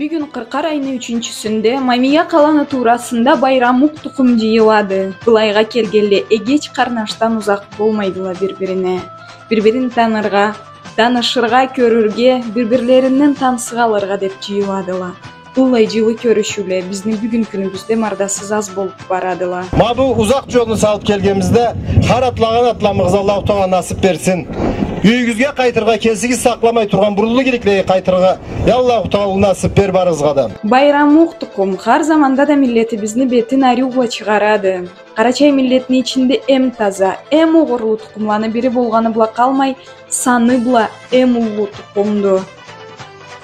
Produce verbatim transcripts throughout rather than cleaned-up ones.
Бюгюн къыркъар айны ючюнчюсюнде Мамия къаланы туурасында Байрамукъ тукъум джыйылады. Былайгъа келгенле эгеч къарнашдан узакъ болмайдыла бир-бирине. Бир-бирин таныргъа, танышыргъа, кёрюрге, бир-бирлеринден тансыкъ алыргъа деп джыйыладыла. Быллай джылы кёрюшюуле бизни бюгюн кюнюбюзде мардасыз аз болуп барадыла. Ма бу узакъ джолну салып келгенибизде, хар атлагъан атламыгъыз Аллаху Тагъала насып берсин. Юйюгюзге къайтыргъа, кесигиз сакъламай тургъан бурунлу игиликлеге къайтыргъа, я Аллаху Тагъала, насып бер барыгъызгъа да. Байрамукъ тукъум хар заманда да миллетибизни бетин ариу бла чыгъарады. Къарачай миллетни ичинде эм таза, эм огъурлу тукъумланы бири болгъаны бла къалмай, саны бла эм уллу тукъумду.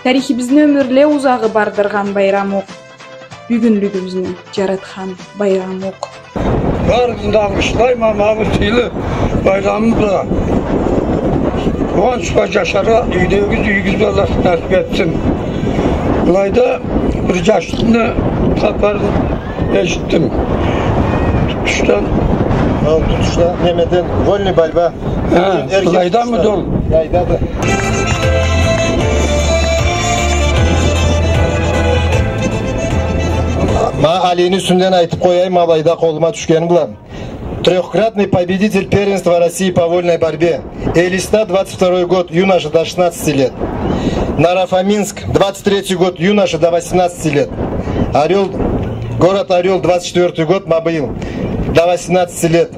Тарихибизни ёмюрле узагъы бардыргъан Байрамукъ, бюгюнлюгюбюзню джаратхан Байрамукъ. Барыгъызны да алгъышлайма ма бу сыйлы байрамы бла. Къууанч бла джашаргъа, юйдегигиз, юйюгюз бла Аллах насып этсин. Былайда бир джашны хапарын эшитдим. Тутушдан. Ол тутушда, немеден, вольный борьба. Ха, эркин былайдамыды ол? Былайдады. Ма Алини юсюнден айтып къояйым, ма былайда къолума тюшгени бла. Трёхкратный победитель первенства России по вольной борьбе. Элиста, двадцать второй год, юноша до шестнадцати лет. Наро-Фоминск, двадцать третий год, юноша до восемнадцати лет. Орёл, город Орёл, двадцать четвёртый год, ма быйыл, до восемнадцати лет.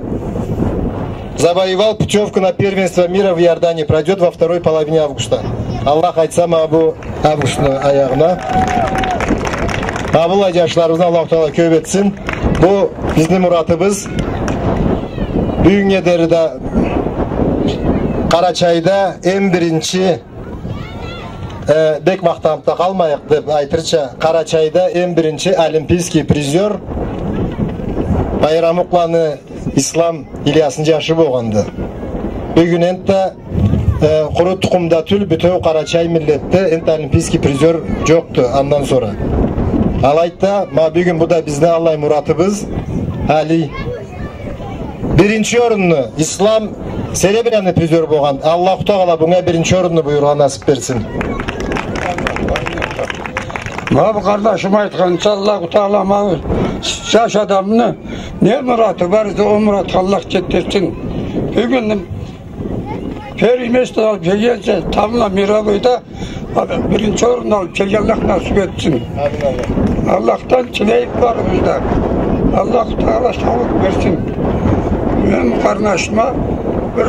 Завоевал путёвку на первенство мира в Иордании. Пройдёт во второй половине августа. Аллах айтса, ма бу августну аягъына. Ма быллай джашларыбызны Аллаху Тагъала кёп этсин. Бу бизни муратыбыз. Бюгюннге дери да Къарачайда эм биринчи, э, бек махтанып да къалмайыкъ деп айтырча, Къарачайда эм биринчи олимпийский призёр Байрамукъланы Ислам Ильясны джашы болгъанды. Бюгюн энтда, э, къуру тукъумда тюл, бютеу къарачай миллетде энтда олимпийский призёр джокъду андан сора. Алайды да, ма бюгюн бу да бизни аллай муратыбыз, Али. Биринчи орунну, Ислам серебряный призёр болгъан. Аллаху Тагъала бунга биринчи орунну буюргъа насып берсин. Ма бу къарнашым айтханча, Аллаху Тагъала ма бу джаш адамны не мураты бар эсе, ол муратха Аллах джетдирсин. Бюгюн первый место алып келгенча, тамбла мировойда биринчи орунну алып келген Аллах насып этсин. Амин, амин. Аллахдан тилейик барыбыз да. Аллаху Тагъала саулукъ берсин. Мен къарнашыма бир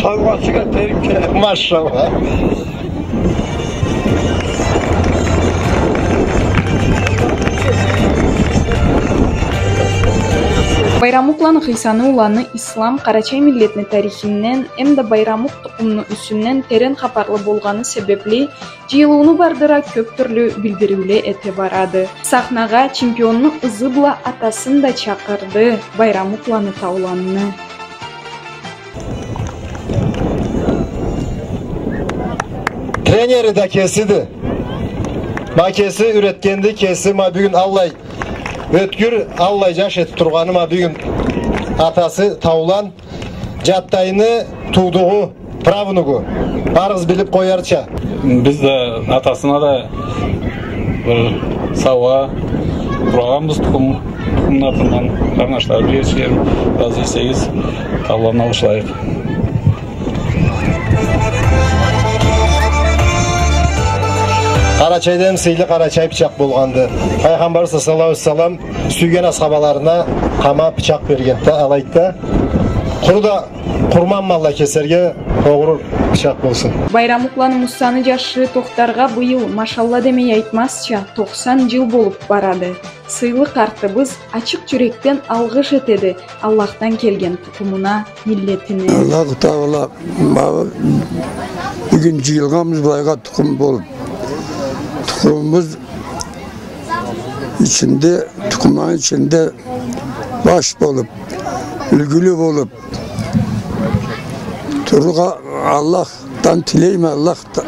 саугъачыкъ этерим керек. Машалла. Байрамукъланы Хыйсаны уланы Ислам къарачай миллетни тарихинден эмда Байрамукъ тукъумну юсюнден терен хапарлы болгъаны себепли, джыйылыуну бардыра кёп тюрлю билдириуле эте барады. Сахнагъа чемпионну ызы бла атасын да чакъырды Байрамукъланы тауланны. Тренери да кесиди. Ма кеси юретгенди, кеси ма бюгюн аллай ётгюр, аллай джаш этип тургъаны ма бюгюн атасы таулан. Джатдайны туудугъу, правнугу. Барыгъыз билип къоярча. Биз да атасына да бир саугъа къурагъанбыз тукъум, тукъумну атындан. Къарнашларым, джетишлерим, разы эсегиз, тауланны алгъышлайыкъ. Къарачайда эм сыйлы къарачай пычакъ болгъанды. Пайгъамбар саллаллаху алейхи ва саллам сюйген асхабаларына къама пычакъ бергенди да, алайды да. Къуру да къурман малла кесерге огъур пычакъ болсун. Байрамукъланы Муссаны джашы Тохтаргъа быйыл машалла демей айтмазча тохсан джыл болуп барады. Сыйлы къартыбыз ачыкъ джюрекден алгъыш этеди Аллахдан келген тукъумуна, миллетине. Аллаху Тагъала, ма бюгюн джыйылгъанбыз былайгъа тукъум болуп. Тукъумубуз ичинде, тукъумланы ичинде баш болуп, юлгюлю болуп турургъа Аллахдан тилейме, Аллах да,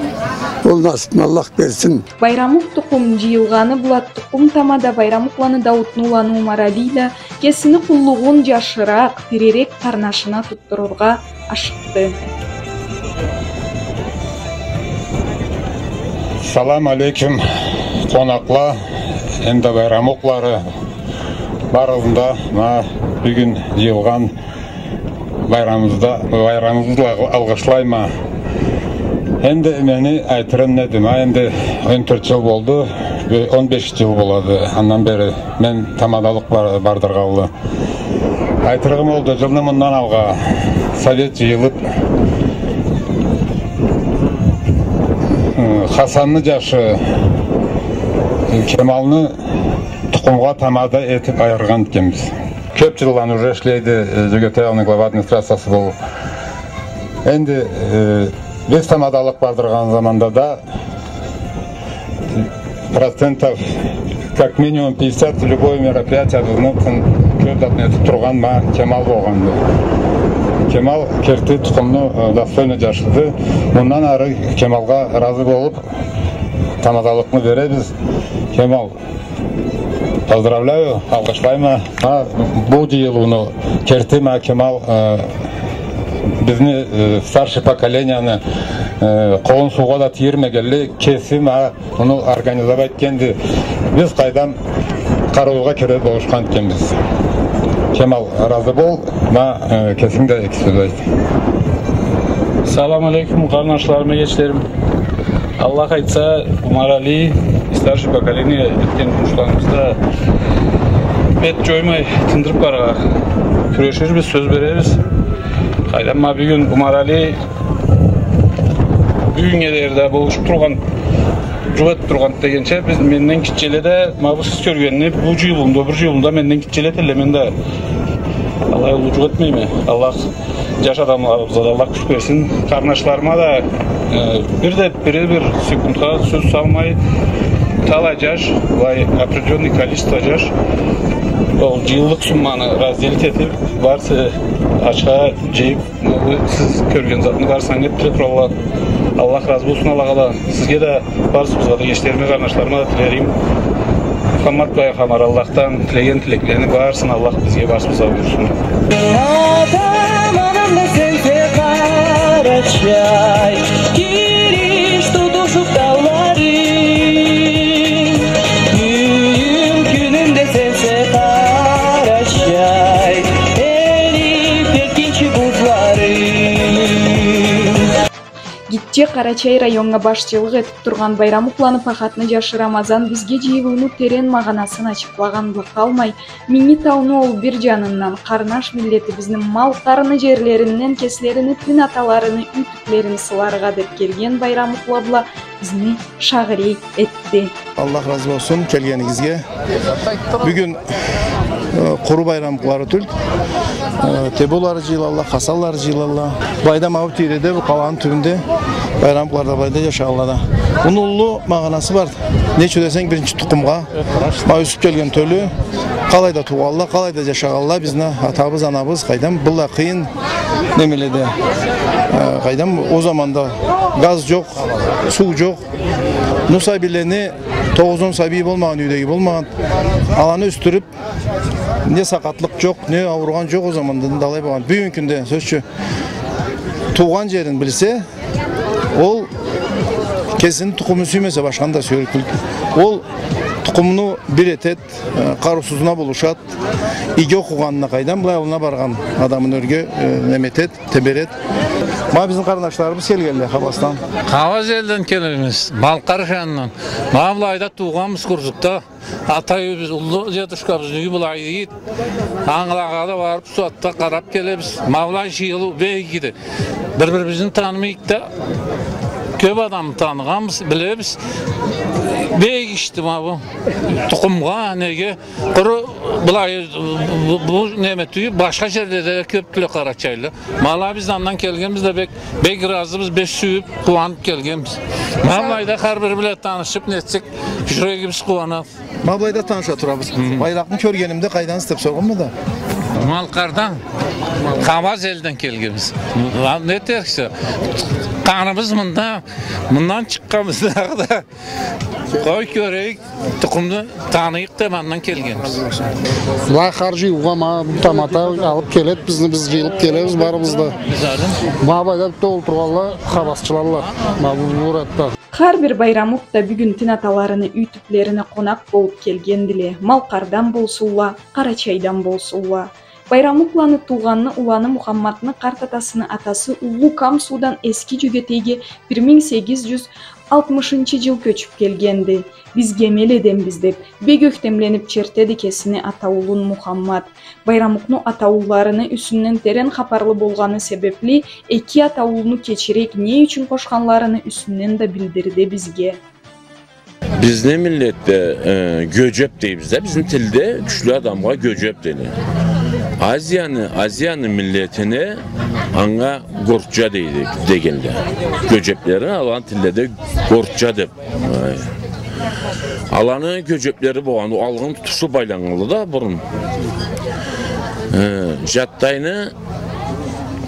ол насыпны Аллах берсин. Байрамукъ тукъум джыйылгъаны бла тукъум тамада Байрамукъланы Даутну уланы Умарали да кесини къуллугъун джашыракъ, тирирек къарнашына тутдурургъа ашыкъды. Салам алейкум, къонакъла, энди байрам окълары барыгъызны да, ма, бюгюн джыйылгъан байрамыбызда, байрамыбызла алгъышлайма. Энди мени айтырым неди? Ма, энди он тёрт джыл болду, бир он беш джыл болады андан бери мен тамадалыкъ бар-, бардыргъанлы. Айтырыгъым олду, джылны мындан алгъа совет джыйылыб, ы, Хасанны джашы, ы, Кемалны тукъумгъа тамада этиб айыргъан экенбиз. Кёб джылдан уже ишлейди, э, Джёгетей аулуну глава администрациясы болуб. Энди, э, биз тамадалыкъ бардыргъан заманда да, э, процентов как минимум пятьдесят любое мероприятиебизни кёб затны этиб тургъан ма Кемал болгъанды. Кемал керти тукъумну, э, достойный джашыды. Мындан ары Кемалгъа разы болуб, тамадалыкъны беребиз. Кемал, поздравляю, алгъышлайма. Ма бу джыйылыуну керти ма Кемал, э, бизни, э, старший поколенияны, э, къолун суугъа да тийирмегенли, кеси ма муну организовать этгенди. Биз къайдам къарыугъа кире болушхан экенбиз. Кемал, разы бол, ма, э, кесинг да эки сёз айт. Салам алейкум, къарнашларым, эгечлерим. Аллах айтса, Умарали, старший поколение этген джумушларыбызда бет джоймай тындырыб барыргъа кюреширбиз, сёз беребиз. Къайдам, ма бюгюн Умарали бюгюннге дери да болушуб тургъан, джукъ этиб тургъан дегенча, биз, менден гитчеле да, ма бу сиз кёргенни, бу джыйылыуну да, бир джыйылыуну да менден гитчеле этелле, мен да алай уллу джукъ этмейме. Аллах джаш адамларыбызгъа да Аллах кюч берсин. Къарнашларыма да, э, бир да бири бир секундха сёз салмай, талай джаш, былай определённый количество джаш, ол джыйыллыкъ сумманы разделить этиб, барысы ачха джыйыб, бу сиз кёрген затны барысын ангылатыб туралла. Аллах разы болсун алагъа да. Сизге да, барысыбызгъа да, эгечлериме, къарнашларыма да тилерим. Мухаммад бай Хамар Аллахдан тилеген тилеклени барысын Аллах бизге, барысыбызгъа буюрсун. Атам, анам да сенсе, Къарачай, кириш тутушуб тауларынг. Бюгюн кюнюм да сенсе, Къарачай, эрип кетгинчи бузларынг. Гитче Къарачай районнга башчылыкъ этиб тургъан Байрамукъланы Пахатны джашы Рамазан бизге джыйылыуну терен магъанасын ачыкълагъанлай къалмай, Минги тауну ол бир джанындан къарнаш миллетибизни Малкъарны джерлеринден кеслерини тин аталарыны юй тюклерин сыларгъа деб келген Байрамукъла бла бизни шагъырей этди. Аллах разы болсун келгенигизге. Бюгюн, э, къуру Байрамукълары тюл, э, тебеулары джыйылалла, хасанлары джыйылалла. Былайда ма бу тийреде, бу къаланы тюбюнде Байрамукълада, былайда джашагъанлада. Муну уллу магъанасы бар. Не ючюн десенг, биринчи тукъумгъа, ма ёсюб келген тёлю, къалайда туугъанла, къалайда джашагъанла, бизни атабыз, анабыз, къайдам, быллай къыйын немеледе, э, къайдам, ол заманда газ джокъ, суу джокъ. Бу сабийлени, тогъуз-он сабий болмагъан, юйдеги болмагъан, аланы ёсдюрюб, не сакъатлыкъ джокъ, не ауругъан джокъ ол заманда, алай болгъан. Бюгюннгю кюнде, сёз ючюн, туугъан джерин билсе, ол кесини тукъумун сюймесе, башханы да сюер. Ол тукъумну бир этед, э, къарыусузуна болушад, иги окъугъанына, къайдам, былай аллына баргъан адамын ёрге, э, неме этед, теберед. Ма бизни къарнашларыбыз келгенле Хабасдан. Хабас элден келебиз, Малкъар джанындан. Ма былайда туугъанбыз, Курзукда. Ата юйюбюз, уллу дедушкабызны юйю былай эди. Ангылагъа да барыб, сууатда къараб келебиз. Ма былай джыйылыу бек игиди. Бир-бирибизни танымайыкъ да, кёб адамны таныгъанбыз, билебиз. Бек игишди ма бу. Тукъумгъа, неге, къуру былай, бу, бу неме тюйюл, башха джерледе да кёбдюле къарачайлыла. Ма алай биз андан келгенбиз да бек, бек разыбыз, бек сюйюб, къууаныб келгенбиз. Ма былайда хар бири бла танышыб, нетсек, джюрегибиз къууанады. Ма былайда таныша турабыз. Хы. Байракъны кёргенимде, къайдансыз деб соргъанма да. Малкъардан, Хабас элден келгенбиз. Ла, нетериксе, къаныбыз мында, мындан чыкъгъанбыз дагъыда. Къой кёрейик, тукъумну таныйыкъ деп андан келгенбиз. Былай хар джыйылыугъа ма бу тамата алып келеди бизни, биз джыйылып келебиз барыбыз да. Ма былайда битеу олтургъанла хабасчылалла. Ма бу, бу уратда. Хар бир Байрамукъ да бюгюн тин аталарыны юй тюплерине къонакъ болуп келгендиле. Малкъардан болсунла, Къарачайдан болсунла. Байрамукъланы туугъанны уланы Мухамматны къарт атасыны атасы Уллу Кам суудан Эски Джёгетейге бир минг сегиз джюз алтмышынчы джыл кёчюп келгенди. Биз кемел эденбиз деп, бек ёхтемленип чертеди кесини атауулун Мухаммат. Байрамукъну атауулларыны юсюнден терен хапарлы болгъаны себепли, эки атауулну кечирек не ючюн къошханларыны юсюнден да билдирди бизге. Бизни миллетде, э, гёджеп дейбиз да, бизни тилде кючлю адамгъа гёджеп дейле. Азияны, Азияны миллетине анга гортча дейди, дегенле. Гёджеплери аланы тилледе гортча деп. Ай. Аланы гёджеплери болгъан, алгъын тутушуп айланнганла да бурун. Э, Джаттайны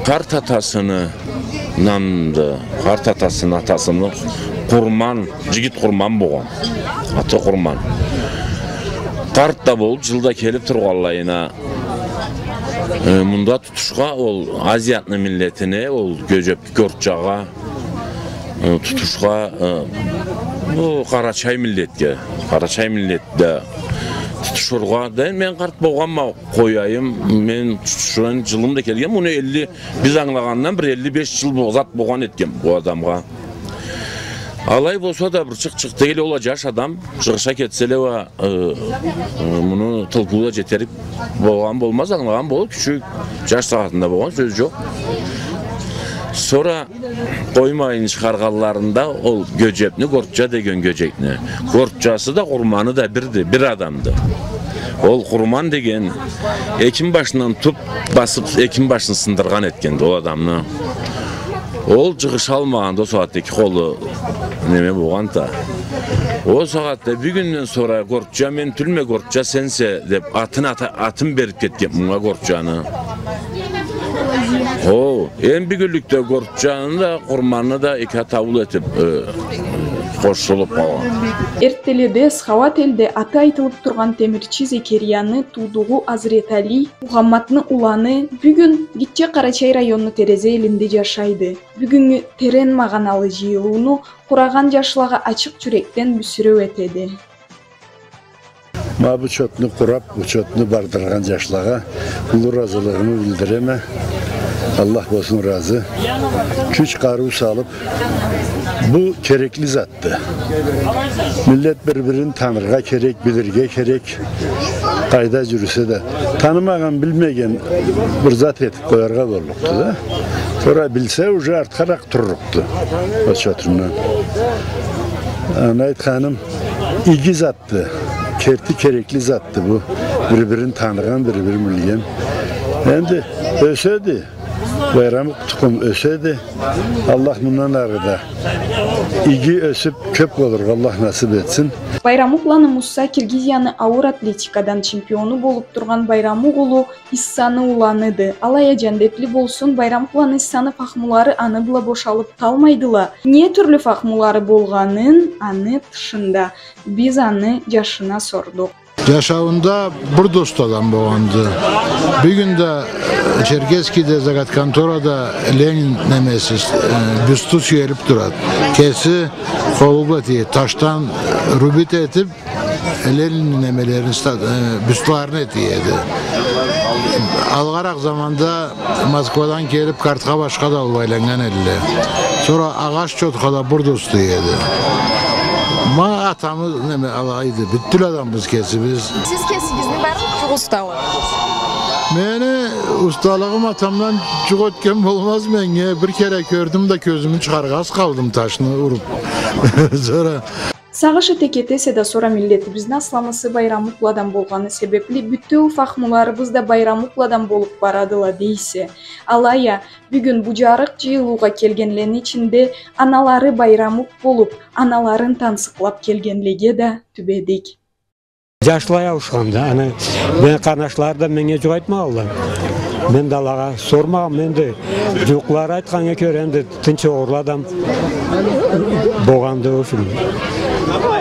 къарт атасыны намды, къарт атасыны атасыны Къурман, джигит Къурман болгъан. Аты Къурман. Къарт да болуп, джылда келип тургъанлайына, э, мында тутушха ол азиятны миллетине, ол гёджеп гортчагъа, э, тутушха, э, бу къарачай миллетге, къарачай миллетде тутушургъа. Да мен къарт болгъанма, къояйым, мен тутушургъа джылым да келген. Муну элли, биз ангылагъандан бир элли беш джыл бо-, зат болгъан этген бу адамгъа. Алай болса да бир чыкъ-чыкъ дегил, ол а джаш адам, джыгъыша кетселе уа, э, э, муну тылгылыу да джетерик болгъан болмаз, ангылагъан болур, кючюк, джаш сагъатында болгъан, сёз джокъ. Сора къоймайын чыгъаргъанларында ол гёджепни, гортча деген гёджекни. Гортчасы да, къурманы да бирди, бир адамды. Ол къурман деген экин башындан тутуп, басып, экин башын сындыргъан этгенди ол адамны. Ол джыгъышалмагъанды ол сагъатда, эки къолу неме болгъанды. Ол сагъатда бюгюнден сора гортча мен тюлме, гортча сенсе деп атын ата-, атын берип кетген мунга гортчаны. О, эм бюгюнлюкде гортчаны да, къурманны да эки атаул этип, э, къошулуп къалгъан. Эртделеде Схауат элде аты айтылып тургъан темирчи Зекерияны туудугъу Азрет Али, Мухамматны уланы, бюгюн Гитче Къарачай районну Терезе элинде джашайды. Бюгюннгю терен магъаналы джыйылыуну къурагъан джашлагъа ачыкъ джюрекден бюсюреу этеди. Ма бу чотну къурап, бу чотну бардыргъан джашлагъа уллу разылыгъымы билдиреме. Аллах болсун разы. Кюч-къарыу салып, бу керекли затды. Миллет бир-бирин таныргъа керек, билирге керек. Къайда джюрюсе да, танымагъан, билмеген бир зат этип къояргъа боллукъду да. Сора билсе, уже артхаракъ турлукъду. Ол чотундан. Аны айтханым, иги зат затды. Керти керекли затды бу. Бир-бирин таныгъан, бир-бирин билген. Энди ёседи. Байрамукъ тукъум ёседи. Аллах мындан ары да иги ёсюп, кёп болургъа Аллах насып этсин. Байрамукъланы Мусса Киргизияны ауур атлетикадан чемпиону болуп тургъан Байрамукъ улу Иссаны уланыды. Алай а джандетли болсун, Байрамукъланы Иссаны фахмулары аны бла бошалып къалмайдыла. Не тюрлю фахмулары болгъанын аны тышында. Биз аны джашына сордукъ. Джашауунда бир досду адам болгъанды. Бюгюн да, э, Черкесскийде заготконторада Ленин немеси, э, бюсту сюелип турады. Кеси къолу бла тиеди, ташдан рубить этип, Ленинни немелерин, ста-, э, бюстларына тиеди. Алгъаракъ заманда Москвадан келип, картха башха да алып айланнган эдиле. Сора агъач чотха да бир досду эди. Ма атамы неме алайды, бютеу адамбыз кесибиз. Сиз кесигизни бармы джукъ усталыгъыгъыз? Мени усталыгъым атамдан джукъ ётген болмаз меннге. Бир кере кёрдюм да, кёзюмю чыгъаргъа аз къалдым ташны уруп. Сора Сагъыш эте кетесе да, сора миллетибизни асламысы Байрамукъладан болгъаны себепли, бютеу фахмуларыбыз да Байрамукъладан болуп барадыла дейсе. Алай а, бюгюн бу джарыкъ джыйылыугъа келгенлени ичинде аналары Байрамукъ болуп, аналарын тансыкълап келгенлеге да тюбедик. Джашлай ауушханды, аны, мени къарнашлары да меннге джукъ айтмагъанла. Мен да алагъа сормагъанма, мен да джууукълары айтханнга кёре, энди тынч огъурлу адам болгъанды, в общем.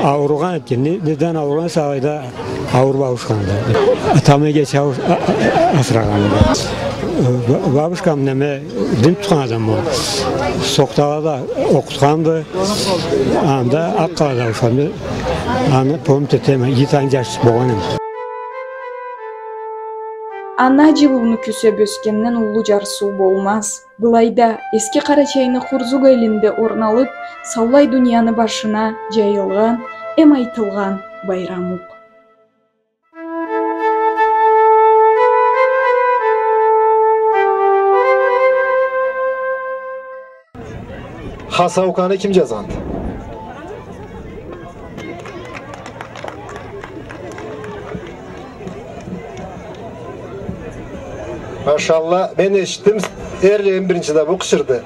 Ауругъан этген, не-, неден ауругъан эсе, алайда ауруп ауушханды. Атам эгечи ауш-, а-, а-, асырагъанды. Ба-, бабушкам неме, дин тутхан адам ол. Сохталада окъутханды, анда Акъ-Къалада ауушханды. Аны помнить этеме, иги танг джашчыкъ болгъан эм. Ана джылыуну кюсеб ёсгенден уллу джарсыу болмаз. Былайда, эски Къарачайны Хурзук элинде орналыб, саулай дунияны башына джайылгъан эм айтылгъан байрамукъ. Хасауканы ким джазгъанды? Машалла, мен эшитдим, эрлей эм биринчи да бу къычырды.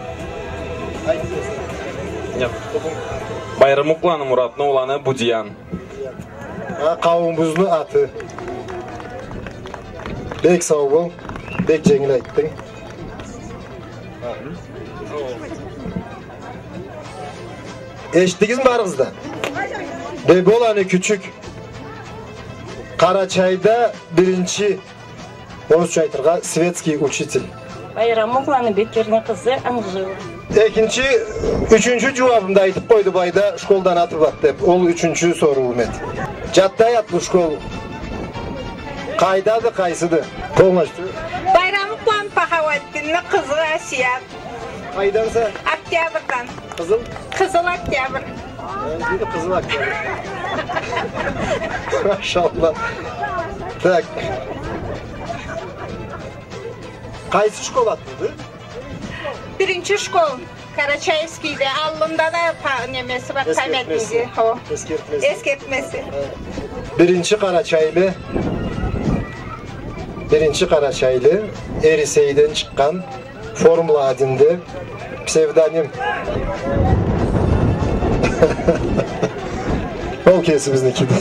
Байрамукъланы Муратны уланы Будиян. Ха, къауумубузну аты. Бек сау бол, бек дженгил айтдынг. Эшитдигизми барыгъыз да? Беболаны Кючюк. Къарачайда биринчи, орусча айтыргъа, светский учитель. Байрамукъланы Бекирни къызы Анжела. Экинчи, ючюнчю джууабымы да айтыб къойду былайда, школдан атыб ат деб. Ол ючюнчю соруум эди. Джаттай атлы школ къайдады, къайсыды? Полностью. Байрамукъланы Пахауатдинни къызы Асият. Къайданса? Октябрдан. Къызыл? Къызыл Октябрь. Э, бир къызыл Октябрь. Машалла. Так. Къайсы школ атлыды? Биринчи школ. Карачаевскийде. Аллында да па-, немеси бар, памятниги. Эсгертмеси. Хо. Эсгертмеси. Эсгертмеси. Э, биринчи къарачайлы. Биринчи къарачайлы. Эрисейден чыкъгъан. Формула адинде псевдоним. Ол кесибизникиди.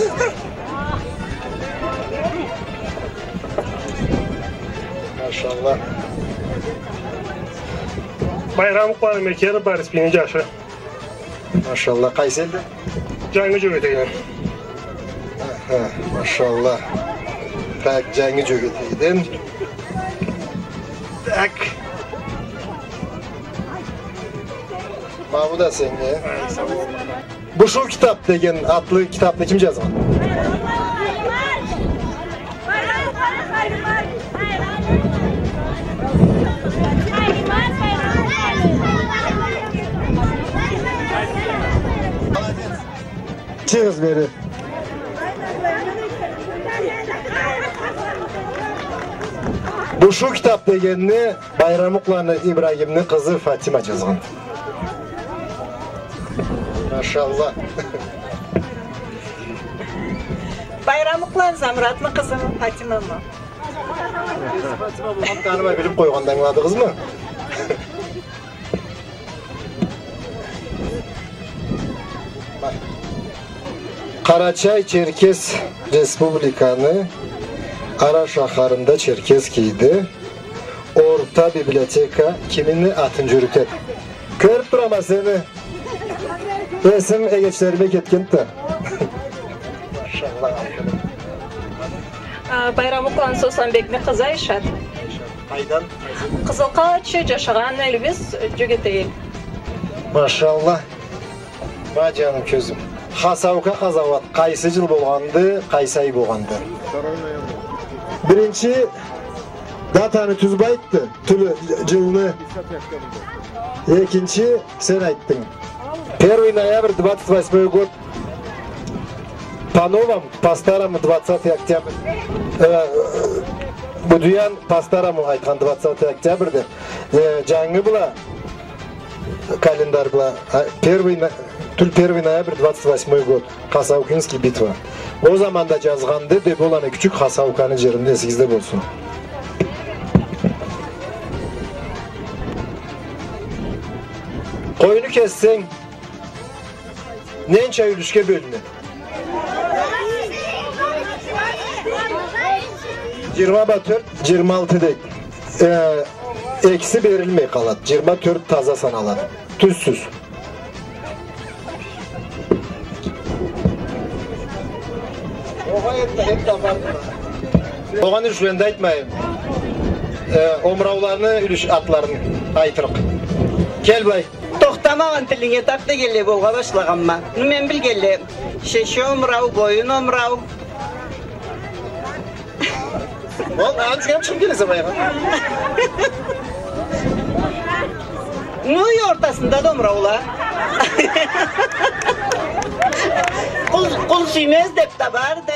Машалла. Байрамукъланы Мекер, Барисбийни джашы. Машалла, къайсы элден? Джангы Джёгетейден. Аха, машалла. Так, Джангы Джёгетейден. Так. Ма бу да сеннге. Бушуу китаб деген атлы китабны ким джазгъан? Чыгъыз бери. Бушуу китаб дегенни Байрамукъланы Ибрагимни къызы Фатима джазгъан. Машалла. Байрамукъланы Замратны къызы Фатимамы? Фатима болгъан, танымай билиб къойгъанды, ангыладыгъызмы? Къарачай-Черкес Республиканы Ара шахарында Черкесскийде орта библиотека кимни атын джюрютеди? Кёрюб турама сени. Эсим эгечлериме кетгенди да. Машалла. А, Байрамукъланы Сосланбекни къызы Айшат. Къайдан? Къызылкъалачы, джашагъан элибиз Джёгетей эл. Машалла. Ма джаным кёзюм. Хасаука къазауат къайсы джыл болгъанды, къайсы ай болгъанды? Биринчи датаны тюзюб айтды, тюл-, джылны. Экинчи сен айтдынг. Первый ноябрь, двадцать восьмой год. По-новому, по-старому двадцатый октябрь. Э, Будуян по-старому айтхан двадцатый октябрь деб. Э, джангы бла, календарь бла, а, первый но-, тюл первый ноябрь, двадцать восьмой год. Хасаукинский битва. Ол заманда джазгъанды, деб, ол аны кючюк Хасауканы джеринде, эсигизде болсун. Къойну кессенг, ненча юлюшге бёлюнеди? Джыйырма бла тёрт, джыйырма алты дейди. Э, экиси берилмей къалады. Джыйырма тёрт таза саналады. Тюзсюз. Огъай, энтда, энтда барды. Огъай, юлюшлени да айтмайым. Э, омурауланы юлюш атларын айтырыкъ. Кел былай. Тохтамагъан тилинге так дегенлей болгъа башлагъанма. Ну, мен билгенлей, шеше омурау, боюн омурау. Ол, аны тюзген чыгъып келесе баягъы. Ну, и ортасында да омураула. Къул, къул сюймез деп да барды.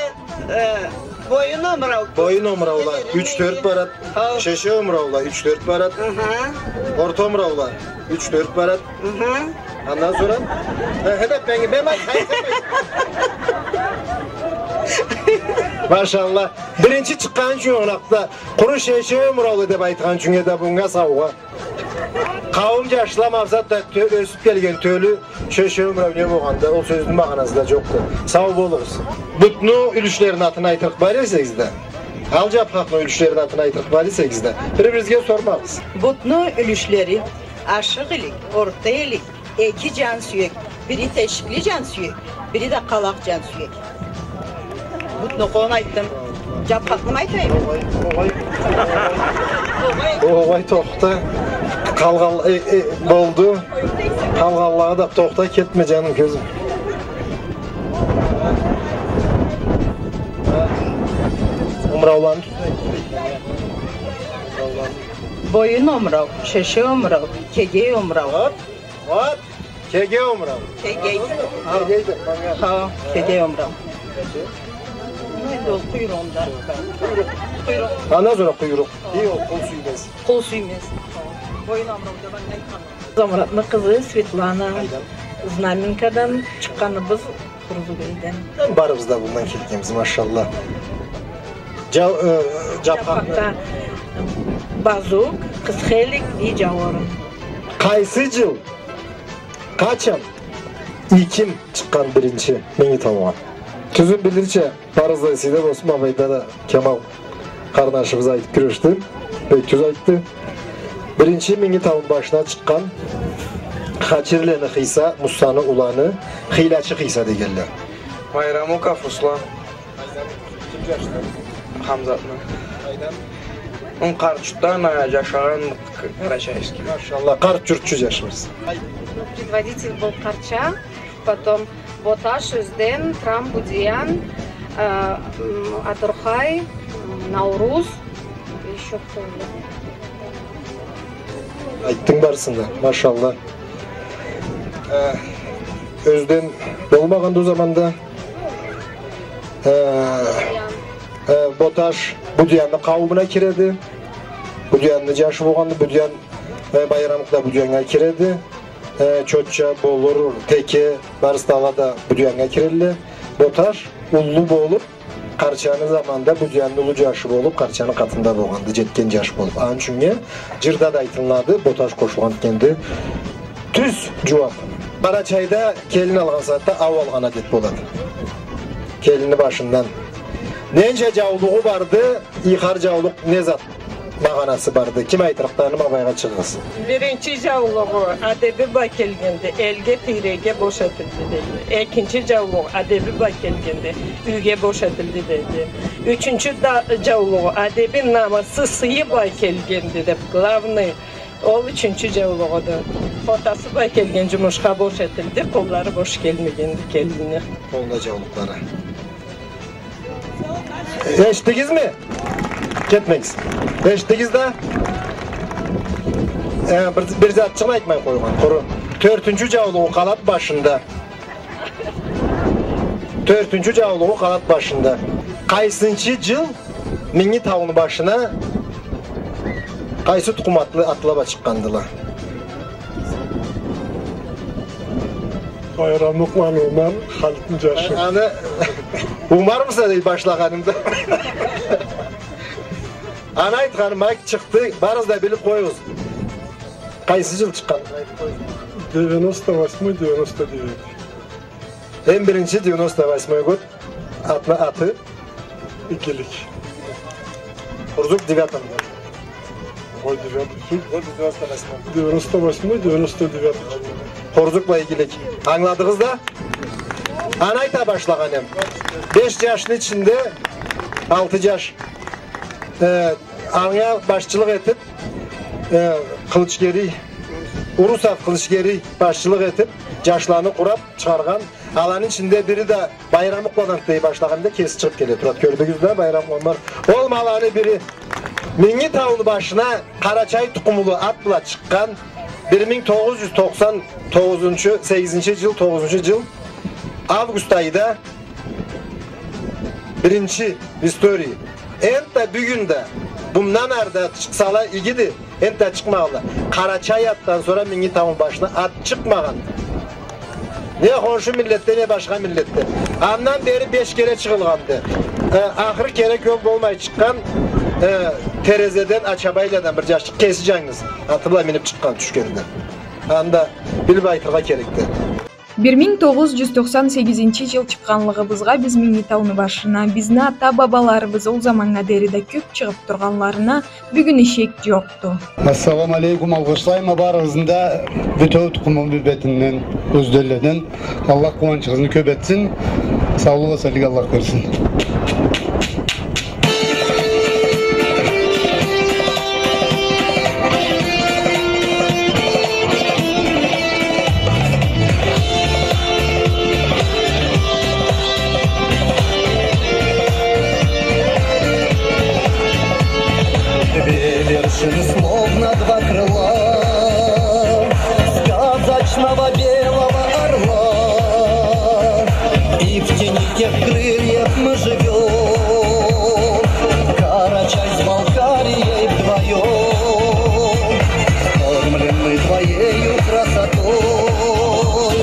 Э, боюн омурау. Боюн омураула, юч-тёрт барад. Хау. Шеше омураула, юч-тёрт барад. Аха. Орта омураула, юч-тёрт барад. Аха. Андан сора? Э, хе, да, мен, мен, мен, хай, хай, хай. Машалла. Биринчи чыкъгъаны ючюн огъуна къуру шеше омураула деп айтхан ючюн да бунга саугъа. Къауум, джашла, макъсат да тё-, ёсюп келген тёлю шеше омурау не болгъанды, ол сёзню магъанасы да джокъду. Сау болугъуз. Бутну юлюшлерини атын айтырыкъ бар эсегиз да. Ал джапхакъны юлюшлерини атын айтырыкъ бар эсегиз да. Бири-биригизге сормагъыз. Бутну юлюшлери ашыкъ илик, орта илик, эки джан сюек, бири тешикли джан сюек, бири да къалакъ джан сюек. Бутну къолун айтдым. Джапхакъны айтайым. Огъай, огъай. Огъай. Огъай, тохта. Къалгъан, э, э, болду. Къалгъанлагъа да тохта, кетме, джаным, кёзюм. Омурауланы. Боюн омурау, шеше омурау, кегей омурау. Хо. Кегей омурау. Кегей. Кегей да, манга. Хо, кегей омурау. Ну, энди ол къуйругъунда. Къуйрукъ. Къуйрукъ. Андан сора къуйрукъ. И, ол къул сюймез. Къул сюймез. Боюн омурау деп айтхан. Замратны къызы Светлана. Къайдан? Знаменкадан чыкъгъаныбыз Хурзугейден. Барыбыз да бундан келгенбиз, машалла. Джау-, э, джапхакъ. Джапхакъда базук, къысха илик и джауурун. Къайсы джыл? Къачан? И ким чыкъгъан биринчи минги таугъа? Тюзюн билирча, барыгъыз да эсигизде болсун, ма былайда да Кемал къарнашыбыз айтып кюрешди. Бек тюз айтды. Биринчи минги тауну башына чыкъгъан Хачирлени Хыйса, Муссаны уланы, хыйлачы Хыйса дегенле. Майрамуков Руслан. Ким джашды? Хамзатны. Къайдан? Ол Къарт-Джуртдан, а, джашагъан К-, Карачаевский. Машалла, Къарт-Джуртчу джашыбыз. Предводитель бу Къарча, потом Боташ, Ёзден, Трам, Будиян, а, м, Адурхай, м, Науруз, ещё кто-то. Айтдынг барысын да, машалла. Э, Ёзден болмагъанды ол заманда. Э, э, Боташ Будиянны къауумуна киреди. Будиянны джашы болгъанды, Будиян, э, Байрамукъ да Будияннга киреди. Э, Чотча, Болур, Теке, барысы да ала да Будияннга кирелле. Боташ уллу болуп, Къарчаны заманында Будиянны уллу джашы болуп, Къарчаны къатында болгъанды, джетген джаш болуп. Аны ючюннге джырда да айтылынады, Боташ къошулгъан этгенди. Тюз джууап. Къарачайда келин алгъан сагъатда ау алгъан адет болады. Келинни башындан. Ненча джаулугъу барды, и хар джаулукъ не зат магъанасы барды? Ким айтырыкъды, ма былайгъа чыгъыгъыз. Биринчи джаулугъу адеби бла келгенде, элге, тийреге бош этилди дейди. Экинчи джаулугъу адеби бла келгенде, юйге бош этилди дейди. Ючюнчю да, джаулугъу адеби, намысы, сыйы бла келгенде деп, главный, ол ючюнчю джаулугъуду. Хотасы бла келген джумушха бош этилди, къоллары бош келмегенди келинни. Къолда джаулукълары. Эшитдигизми? Кетмегиз. Эшитдигиз да? Э, бир, бир затчыгъын айтмай къойгъан. Къуру. Тёртюнчю джаулугъу къалад башында. Тёртюнчю джаулугъу къалад башында. Къайсынчы джыл Минги тауну башына къайсы тукъум атлы, атла бла чыкъгъандыла? Байрамукъланы Умар, Халитни джашы. Аны Умармыса дейди башлагъанымда. Аны айтханым, ма чыкъды, барыгъыз да билип къоюгъуз. Къайсы джыл чыкъгъан? Девяносто восьмой, девяносто девятый. Эм биринчи девяносто восьмой год. Атны аты? Игилик. Хурзук, девятом году. Девяносто восьмой, девяносто девятый. Хорзукъ бла игилик. Ангыладыгъыз да? Аны айта башлагъан эм. Беш джашны ичинде алты джаш, э, анга башчылыкъ этип, э, Къылычгерий, Урусов Къылычгерий башчылыкъ этип, джашланы къурап чыгъаргъан. Аланы ичинде бири да Байрам Укманов дей башлагъанда кеси чыгъып келе турады. Кёрдюгюз да, Байрам Укманов. Ол ма аланы бири Минги тауну башына Къарачай тукъумлу ат бла чыкъгъан, бир минг тогъуз джюз токъсан тогъузунчу, сегизинчи джыл, тогъузунчу джыл, август айда биринчи в истории. Энтда бюгюн да, бундан ары да чыкъсала игиди, энтда чыкъмагъанла. Къарачай атдан сора Минги тауну башына ат чыкъмагъан. Не хоншу миллетде, не башха миллетде. Андан бери беш кере чыгъылгъанды. Э, ахыр кере кёп болмай чыкъгъан, э, Терезеден, Ачабайладан бир джашчыкъ кеси джангыз аты бла минип чыкъгъан тюшгенде. Анда билип айтыргъа керекди. Бир минг тогъуз джюз токъсан сегизинчи джыл чыкъгъанлыгъыбызгъа биз Минги тауну башына, бизни ата-бабаларыбыз ол заманнга дери да кёп чыгъып тургъанларына бюгюн ишек джокъду. Ассаламу алейкум, алгъышлайма барыгъызны да, бютеу тукъумум бетинден, Ёзденледен. Аллах къууанчыгъызны кёп этсин. Саулукъ, эсенлик Аллах берсин. Две вершины, словно два крыла сказочного белого орла, и в тени тех крыльев мы живём, Карачай с Балкарией вдвоём. Вскормлены твоею красотой,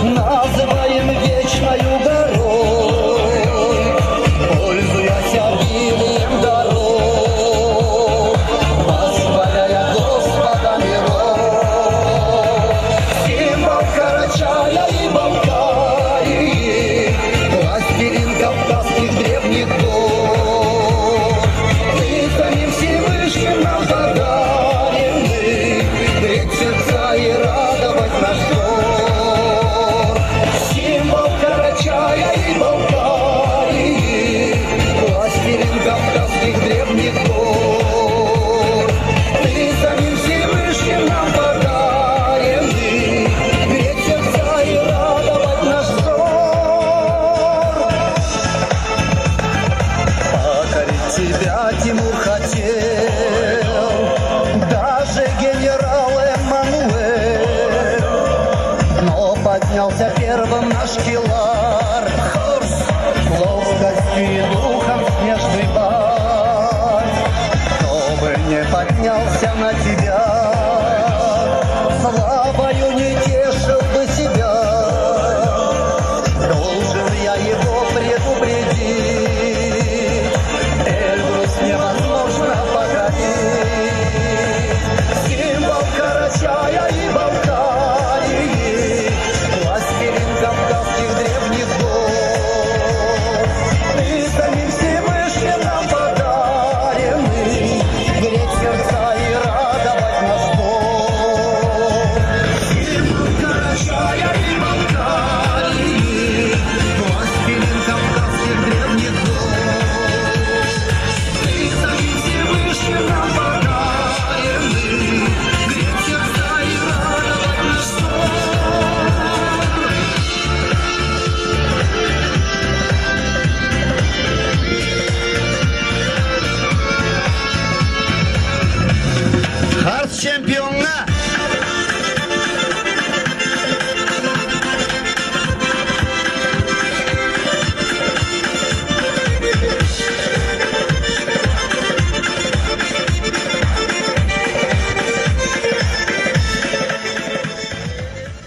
называем вечною горой, пользуясь обилием даров, восхваляя Господа миров. Символ Карачая и Балкарии, властелин кавказских древних гор. Ты самим Всевышним нам подаренный, греть сердца и радовать наш взор. Символ Карачая и Балкарии, властелин кавказских древних гор. Ты самим Всевышним нам подаренный, греть сердца и радовать наш взор. Покорить тебя Тимур хотел, даже генерал Эммануэль, но поднялся первым наш Килар, ловкостью и духом снежный барс. Кто бы не поднялся на тебя, славою не тешил бы себя, должен я его предупредить. Эльбрус невозможно покорить. Символ Карачая и Балкарии, властелин кавказских древних гор. Ты самим Всевышним нам подаренный, греть сердца и радовать наш Бог. Символ Карачая и Балкарии, властелин кавказских древних гор. Харс чемпионгъа!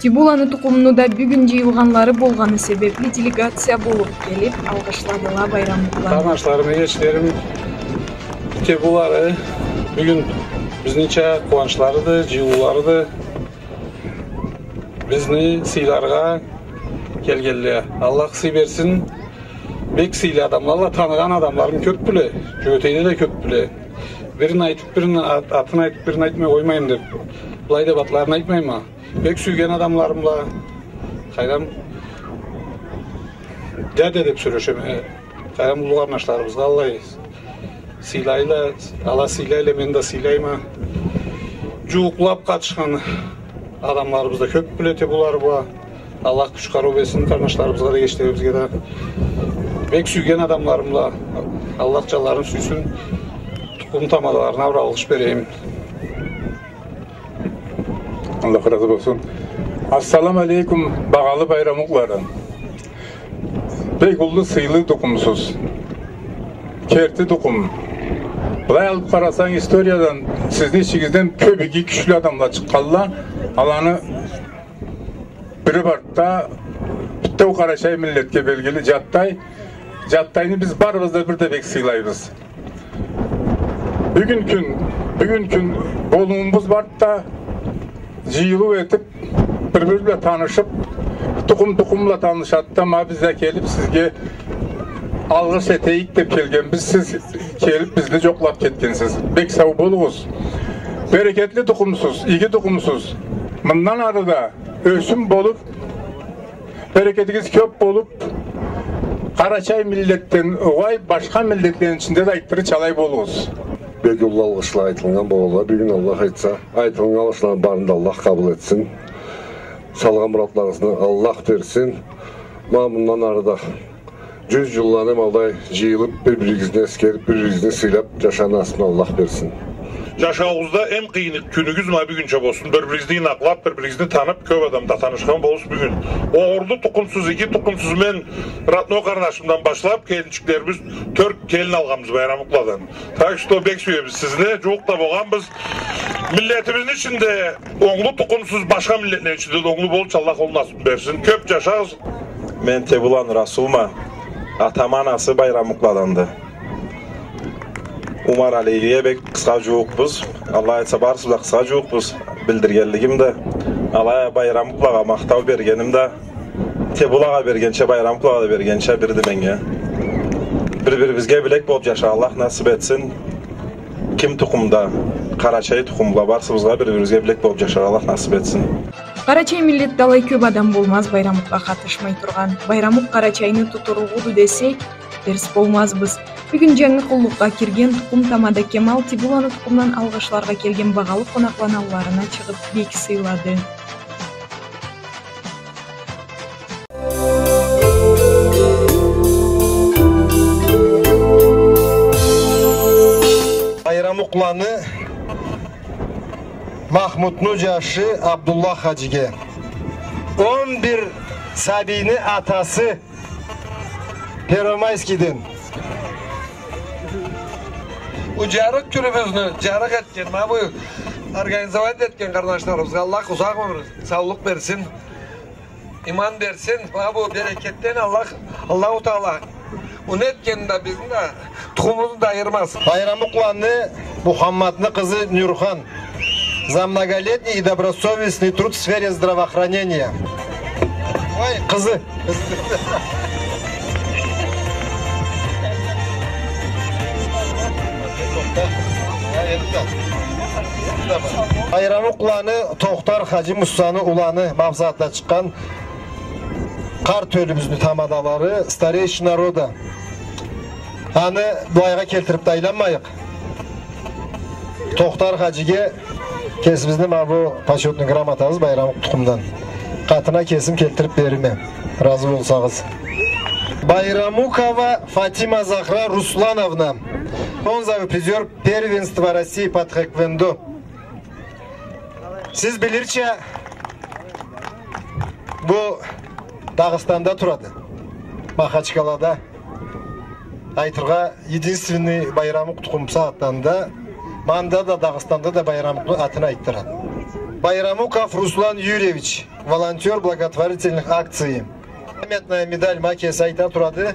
Тибуланы тукъумну да бюгюн джыйылгъанлары болгъаны себепли делегация болуп келип алгъышладыла Байрамукъланы. Къарнашларым, эгечлерим, Тибулары бюгюн бизнича къууанчларыды, джыйылыуларыды. Бизни сыйларгъа келгенле, Аллах сый берсин. Бек сыйлы адамлалла, таныгъан адамларым кёпдюле, Кёбетейде да кёпдюле. Бирин айтып, бирин ат-, атын айтып, бирин айтмай къоймайым деп, былай деп атларын айтмайма. Бек сюйген адамларымла, къайдам, дядя деп сёлешеме. Къайдам, уллу къарнашларыбызгъа аллай сыйлайла, ала сыйлайла, мен да сыйлайма. Жууукълап къатышхан адамларыбыз да кёп, билети болар бла. Аллах кюч-къарыу берсин къарнашларыбызгъа да, эгечлерибизге да. Бек сюйген адамларымла, Аллах жанларын сюйсюн, тукъум тамадаларына бир алгъыш берейим. Аллах разы болсун. Ассаламу алейкум, багъалы Байрамукъланы. Бек уллу сыйлы тукъумсуз. Керти тукъум. Былай алып къарасанг, историядан сизни ичигизден кёб иги кючлю адамла чыкъгъанла, аланы бири барды да, бютеу къарачай миллетге белгили Жаттай. Жаттайны биз барыбыз да бир да бек сыйлайбыз. Бюгюн кюн, бюгюн кюн болуумуз барды да, жыйылыу этип, бир-бири бла танышып, тукъум тукъум бла танышады да, ма бизге келип, сизге алгъыш этейик деп келгенбиз, сиз келип бизни жокълап кетгенсиз. Бек сау болугъуз. Берекетли тукъумсуз, иги тукъумсуз. Мындан ары да ёсюм болуп, берекетигиз кёп болуп, къарачай миллетден угъай, башха миллетлени ичинде да айтдырырча алай болугъуз. Бек уллу алгъышла айтылгъан болгъанла, бюгюн, Аллах айтса, айтылгъан алгъышланы барын да Аллах къабыл этсин. Салгъан муратларыгъызны Аллах берсин. Ма мындан ары да жюз жылланы эм алай жыйылып, бир-биригизни эсгерип, бир-биригизни сыйлап жашарны насыбын Аллах берсин. Жашауугъузда эм къыйын кюнюгюз ма бюгюнча болсун. Бир-биригизни ийнакълап, бир-биригизни танып, кёп адам да танышхан болурсуз бюгюн. Огъурлу тукъумсуз, иги тукъумсуз, мен родной къарнашымдан башлап, келинчиклерибиз, тёрт келин алгъанбыз Байрамукъладан. Так что бек сюебиз сизни, жууукъ да болгъанбыз. Миллетибизни ичинде онглу тукъумсуз, башха миллетлени ичинде да онглу болурча Аллах ол насыбын берсин. Кёп жашагъыз. Мен Тебуланы Расулма, атам-анасы Байрамукъладанды. Умаралиге бек къысха жууукъбуз. Аллах айтса, барысы да къысха жууукъбуз. Билдиргенлигим да, алай а Байрамукълагъа махтау бергеним да, Тебулагъа бергенча, Байрамукълагъа да бергенча бирди меннге. Бир-бирибизге билек болуп жашаргъа Аллах насып этсин. Ким тукъумда, къарачай тукъумла, барысыбызгъа бир-бирибизге билек болуп жашаргъа Аллах насып этсин. Къарачай миллетде алай кёп адам болмаз Байрамукъгъа къатышмай тургъан. Байрамукъ Къарачайны тутуругъуду десек, терс болмазбыз. Бюгюн жангы къуллукъгъа кирген тукъум тамада Кемал Тебуланы тукъумдан алгъышларгъа келген багъалы къонакъланы алларына чыгъып, бек сыйлады. Байрамукъланы Махмутну жашы Абдуллах хаджиге. Он бир сабийни атасы Первомайскийден. Бу жарыкъ кюнюбюзню жарыкъ этген, ма бу организовать этген къарнашларыбызгъа Аллах узакъ ёмюр, саулукъ берсин, иман берсин. Ма бу берекетден Аллах, Аллаху Таала муну этгенин да, бизни да, тукъумубузну да айырмаз. Байрамукъланы Мухаммадны къызы Нюрхан. За многолетний и добросовестный труд в сфере здравоохранения. Ой, къызы. Байрамукъланы Тохтар хаджи Муссаны уланы, ма бусагъатда чыкъгъан къарт ёлюбюзню тамадалары, старейшина рода. Аны былайгъа келтирип да айланмайыкъ. Тохтар хаджиге кесибизни ма бу почётный грамотабыз Байрамукъ тукъумдан. Къатына кесим келтирип берирме, разы болсагъыз. Байрамукова Фатима Захра Руслановна, бронзовый призёр первенства России по тхэквондо. Сиз билирча, бу Дагъыстанда турады. Махачкалада. Айтыргъа, единственный Байрамукъ тукъум бусагъатда анда. Мында да, Дагъыстанда да Байрамукъну атын айтдырады. Байрамуков Руслан Юрьевич, волонтёр благотворительных акций. Памятная медаль, ма кеси айта турады,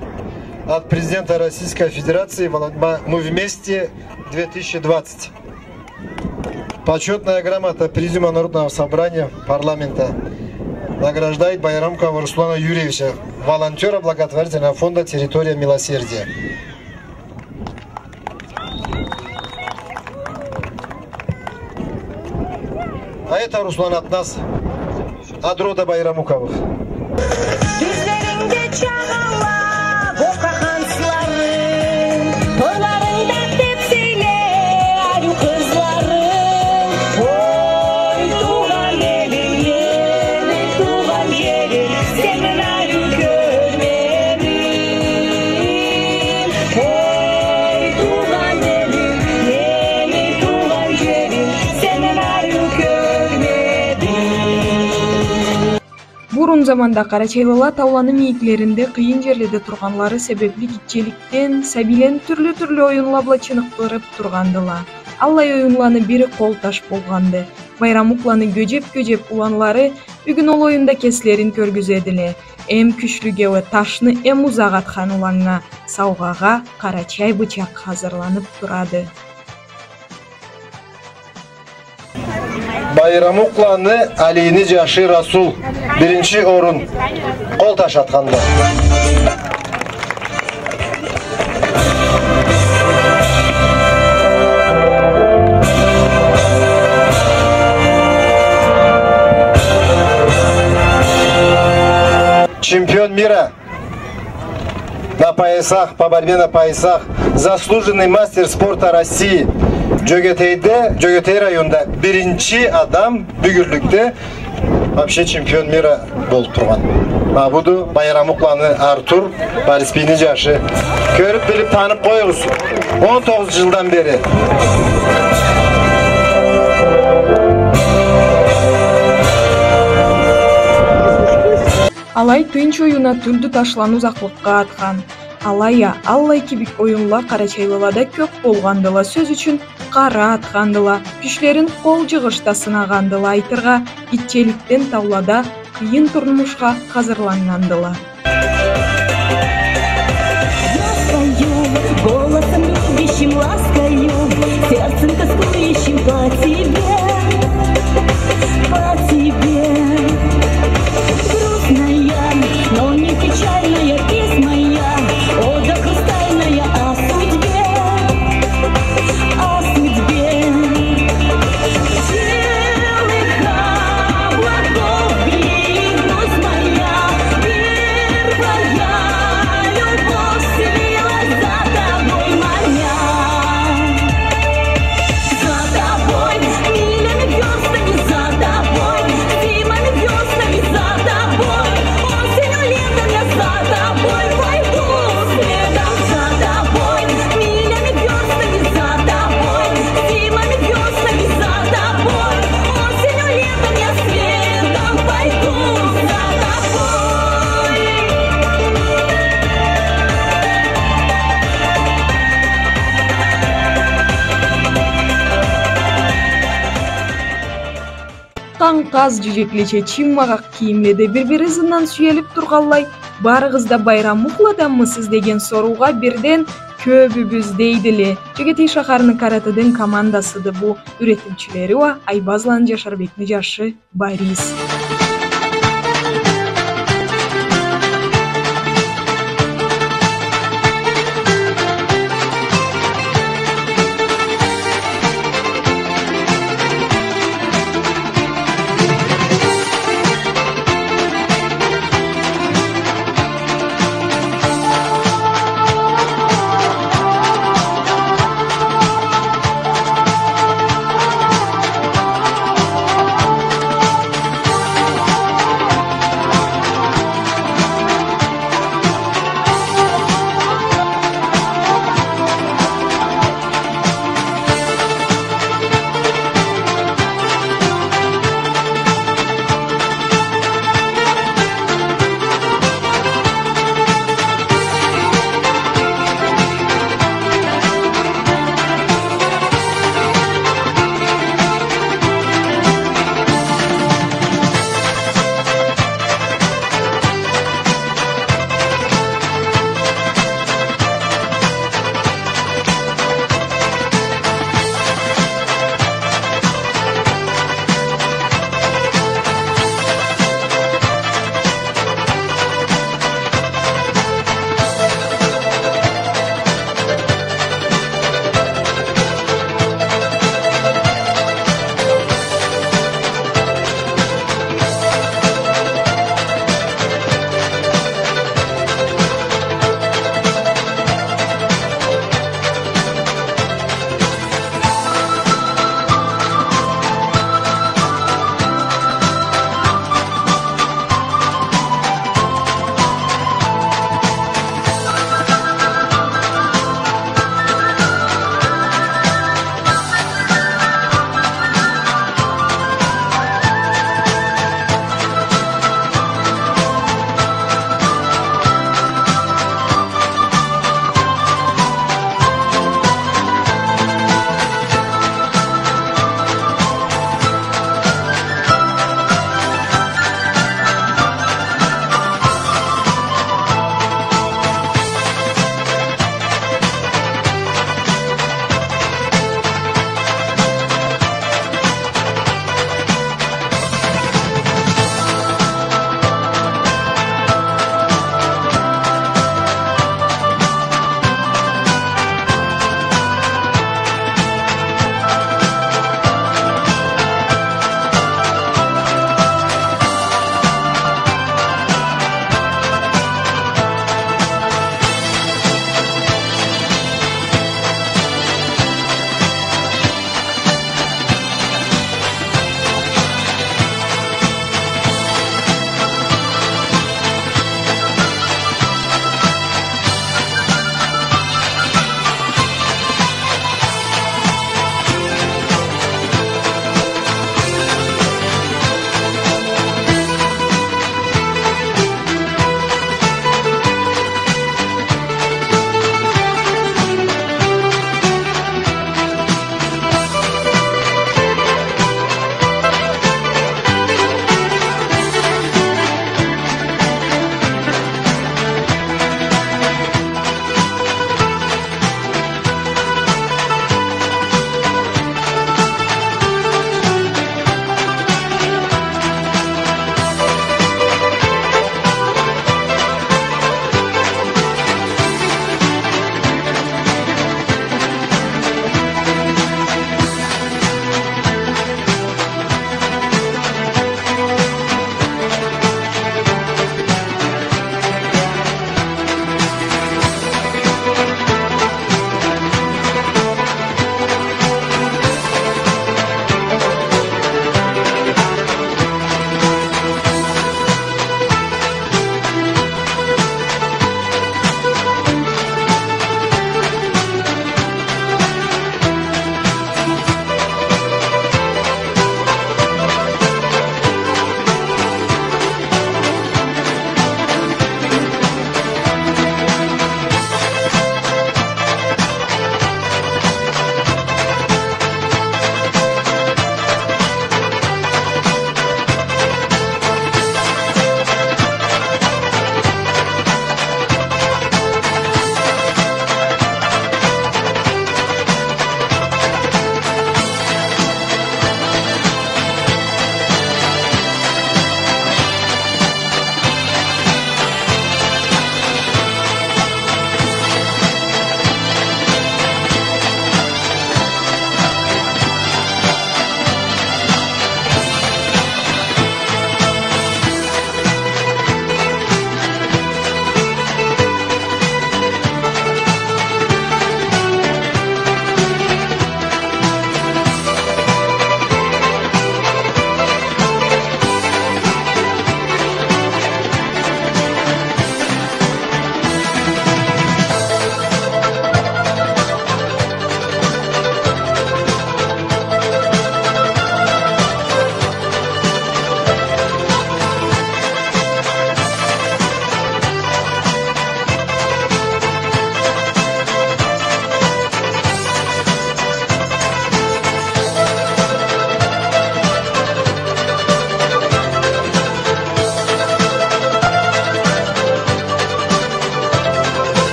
от президента Российской Федерации, волон-, ма, «Мы вместе две тысячи двадцать». Почётная грамота Президиума Народного Собрания, парламента, награждает Байрамукова Руслана Юрьевича, волонтёра благотворительного фонда «Территория милосердия». А это Руслан Атнас от рода Байрамуковых. Тюзлеринде чагъалла бокъа ханслары, тойларында тепсейле ариу къызлары. Ой, туугъан элим, мени туугъан жерим, сенден ариу кёрмедим. Ой, туугъан элим, мени туугъан жерим, сенден ариу кёрмедим. Бурун заманда къарачайлыла тауланы мийиклеринде, къыйын жерледе тургъанлары себепли, гитчеликден сабийлени тюрлю-тюрлю оюнла бла чыныкъдырып тургъандыла. Аллай оюнланы бири къол таш болгъанды. Байрамукъланы гёжеп-гёжеп уланлары бюгюн ол оюнда кеслерин кёргюзедиле. Эм кючлюге уа ташны эм узакъ атхан уланнга саугъагъа къарачай бычакъ хазырланып турады. Байрамукъланы Алийни жашы Расул биринчи орун къол таш атханда. Чемпион мира на поясах, по борьбе на поясах, заслуженный мастер спорта России. Жёгетейде, Жёгетей районунда биринчи адам бюгюнлюкде вообще чемпион мира болуп тургъан. Ма буду Байрамукъланы Артур, Барисбийни жашы. Кёрюп, билип, танып къоюгъуз. Он тогъуз жылдан бери. Алай тынч оюна тюлдю ташланы узакълыкъгъа атхан. Алай а, аллай кибик оюнла къарачайлылада кёп болгъандыла, сёз ючюн, къара атхандыла, кючлерин къол жыгъышда сынагъандыла, айтыргъа, гитчеликден таулада къыйын турмушха хазырланнгандыла. Я спою голосом любящим, ласкаю, сердцем тоскующим по тебе, по тебе. Грустная, но не печальная песнь моя, ода хрустальная о судьбе, о судьбе. Белых облаков бери, грусть моя, первая любовь слилась за тобой моя. За тобой, милями, вёрстами за тобой, зимами, вёснами за тобой, осенью, летом я за тобой пойду следом. За тобой, милями, вёрстами за тобой, зимами, вёснами за тобой, осенью, летом я следом пойду за тобой. Къанкъаз жюжеклеча чиммагъакъ кийимледе бир-бири ызындан сюелип тургъанлай, барыгъыз да Байрамукъладанмысыз деген соруугъа бирден кёбюбюз дейдиле. Жёгетей шахарны каратэден командасыды бу, юретиучюлери уа Айбазланы Жашарбекни жашы Борис.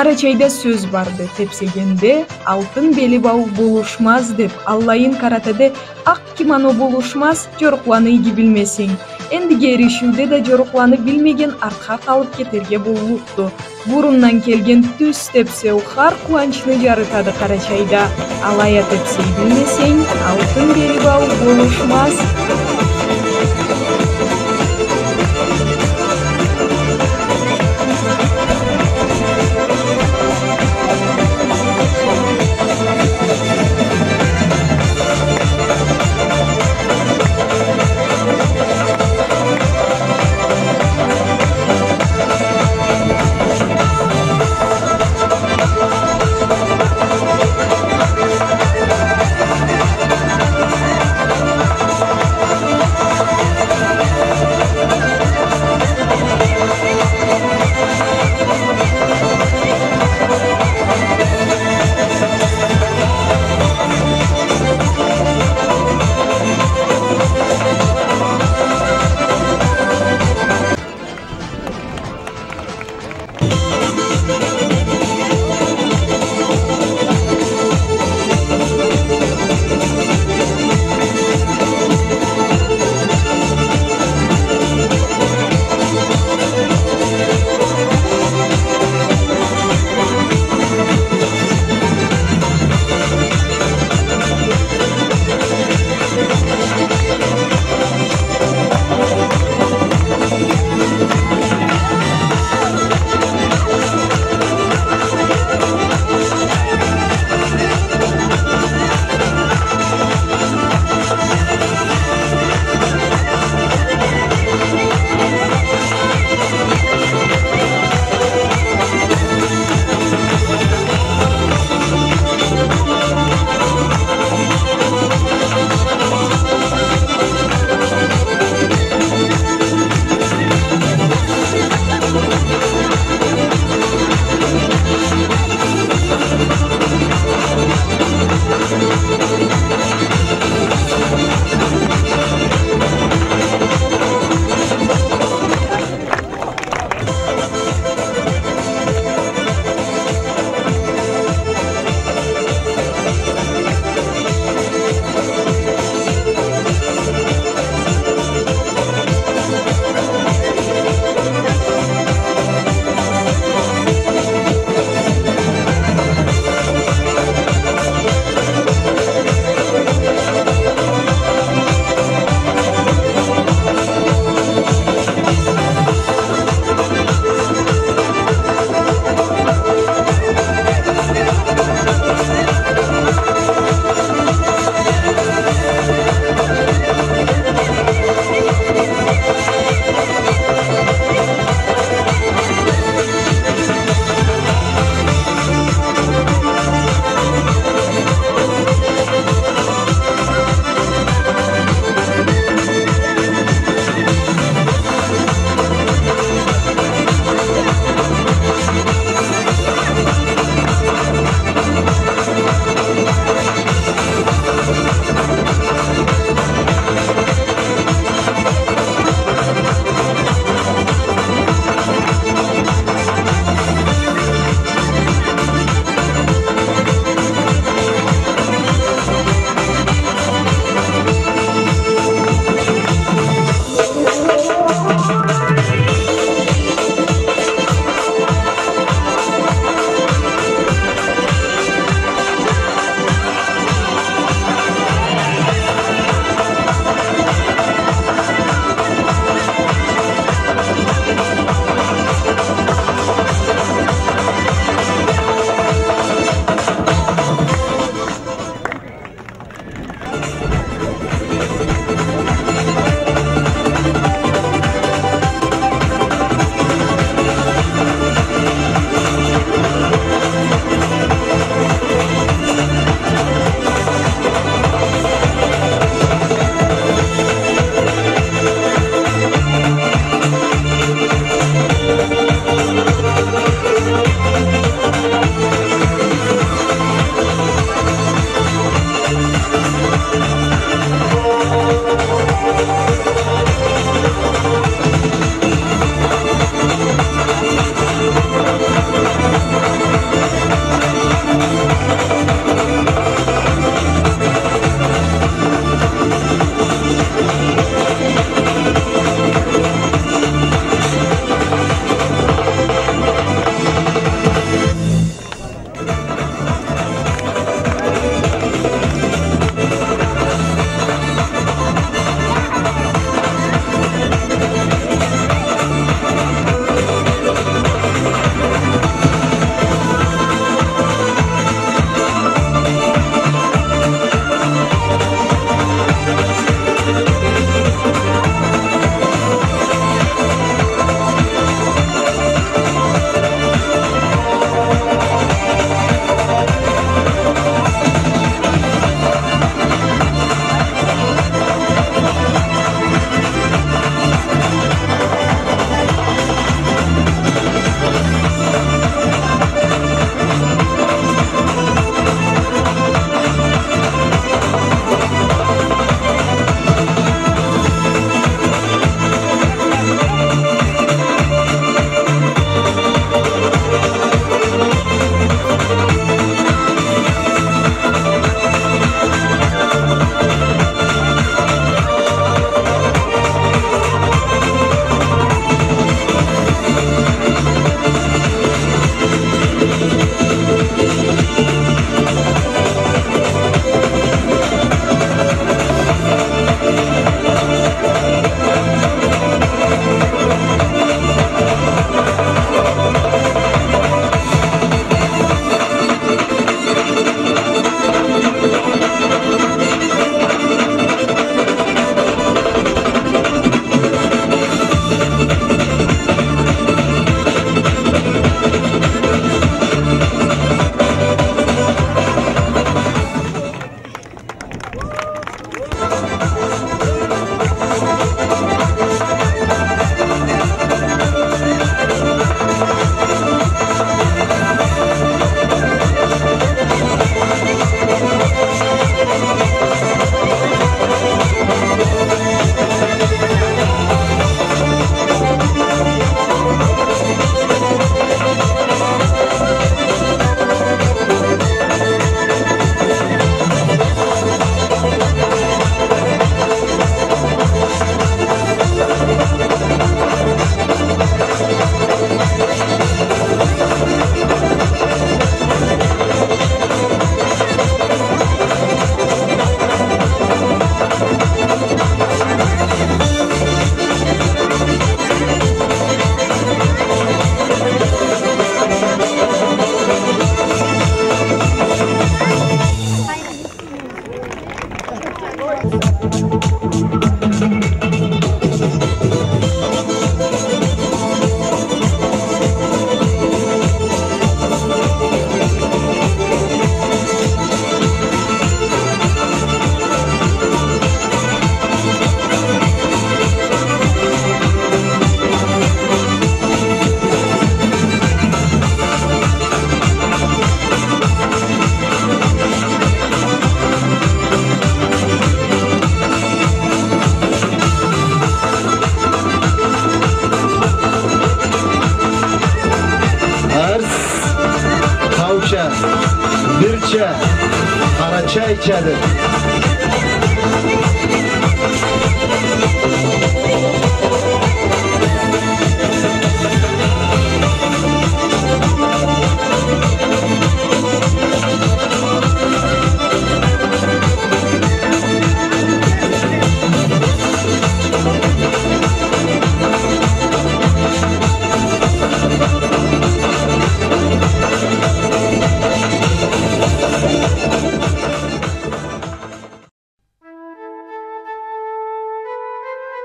Къарачайда сёз барды: тепсегенде алтын бели бау болушмаз, деп. Аллайын, каратэде акъ кимоно болушмаз, джорукъланы иги билмесенг. Эндиги эришиуде да джорукъланы билмеген артха къалып кетерге боллукъду. Бурундан келген тюз тепсеу хар къууанчны джарытады Къарачайда. Алай а тепсей билмесенг, алтын бели бау болушмаз.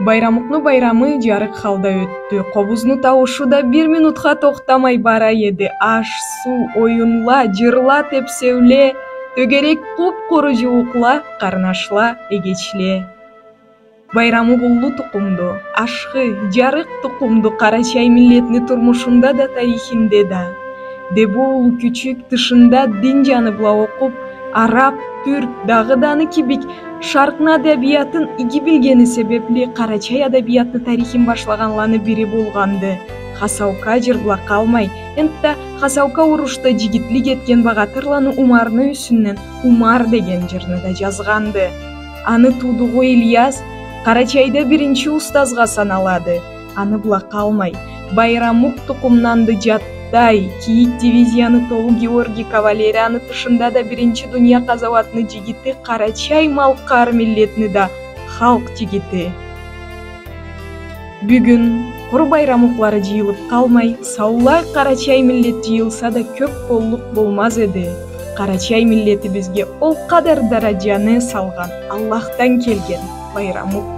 Байрамукъну байрамы джарыкъ халда ётдю. Къобузну тауушу да бир минутха тохтамай бара эди. Аш, суу, оюнла, джырла, тепсеуле, тёгерек къуп-къуру джууукъла, къарнашла, эгечле. Байрамукъ уллу тукъумду, ашхы, джарыкъ тукъумду къарачай миллетни турмушунда да, тарихинде да. Дебу улу-кючюк, тышында дин джаны бла окъуп, араб, тюрк, дагъыда аны кибик, шаркъны адабиятын иги билгени себебли, къарачай адабиятны тарихин башлагъанланы бири болгъанды. Хасаука джыр бла къалмай, энтда Хасаука урушда джигитлик этген багъатырланы Умарны юсюнден Умар деген джырны да джазгъанды. Аны туудугъу Ильяс Къарачайда биринчи устазгъа саналады. Аны бла къалмай, Байрамукъ тукъумнанды Джаттай, кийик дивизияны толу Георгий кавалерияны тышында да биринчи дуния къазауатны джигити, къарачай-малкъар миллетни да халкъ джигити. Бюгюн къуру Байрамукълары джыйылып къалмай, саулай къарачай миллет джыйылса да, кёп боллукъ болмаз эди. Къарачай миллетибизге ол къадар дараджаны салгъан Аллахдан келген Байрамукъ